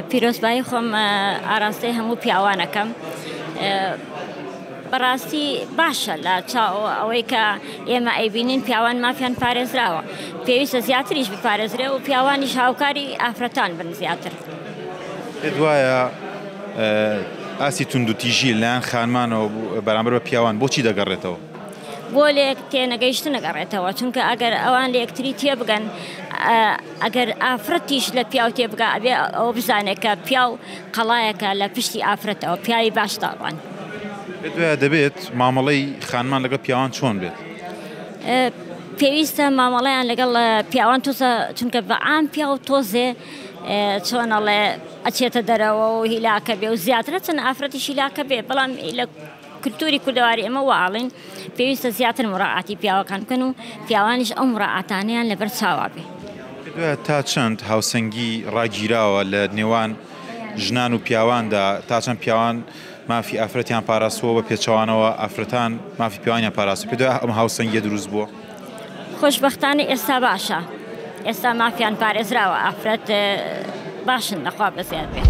پیرۆزبایی خۆم ئاراستەی هەموو پیاوانەکەم. بەڕاستی باشە لە چاو ئەوەی کە ئێمە ئەیبینین پیاوان مافیان پارێزراوە پێویستە زیاتریش بپارێزرێ و پیاوانیش هاوکاری ئافرەتان بن زیاتر. پێت وایە ئاستی توندوتیژی لەلایەن خانمانەوە بەرامبەر بە پیاوان بۆچی دەگەڕێتەوە؟ بۆ لێک تێنەگەیشتن ئەگەڕێتەوە چونکە ئەگەر ئەوان لە یەکتری تێبگەن ئەگەر ئافرەتیش لە پیاو تێبگا ئەبێ ئەوە بزانێت کە پیاو قەڵایەکە لە پشتی ئافرەتەوە پیاوی باش تاوان. پێت وایە دەبێت مامەڵەی خانمان لەگەڵ پیاوان چۆن بێت؟ پێویستە مامەڵەیان لەگەڵ پیاوان تۆزە چونکە بە عام پیاو تۆزێ چۆن ئەڵێ ئەچێتە دەرەوە و هیلاکە بێ و زیاترە چەند ئافرەتیش هیلاکە بێ بەڵام لە کلتوری کوردەواری ئێمە وا ئەڵێن پێویستە زیاتر مراعاتی پیاوەکان بکەن و پیاوانیش ئەو مراعاتانەیان لەبەر چاوا بێ. پێت وایە تا چەند هاوسەنگی ڕاگیراوە لە نێوان ژنان و پیاواندا، تا چەند پیاوان مافی ئافرەتیان پاراستووە بە پێچەوانەوە ئافرەتان مافی پیاوانیان پاراستووە، پێت وایە ئەم هاوسەنگیە دروست بووە؟ خۆشبەختانە ئێستا باشە، ئێستا مافیان پارێزراوە، ئافرەت باشن لەخوا بەزیاد بێ.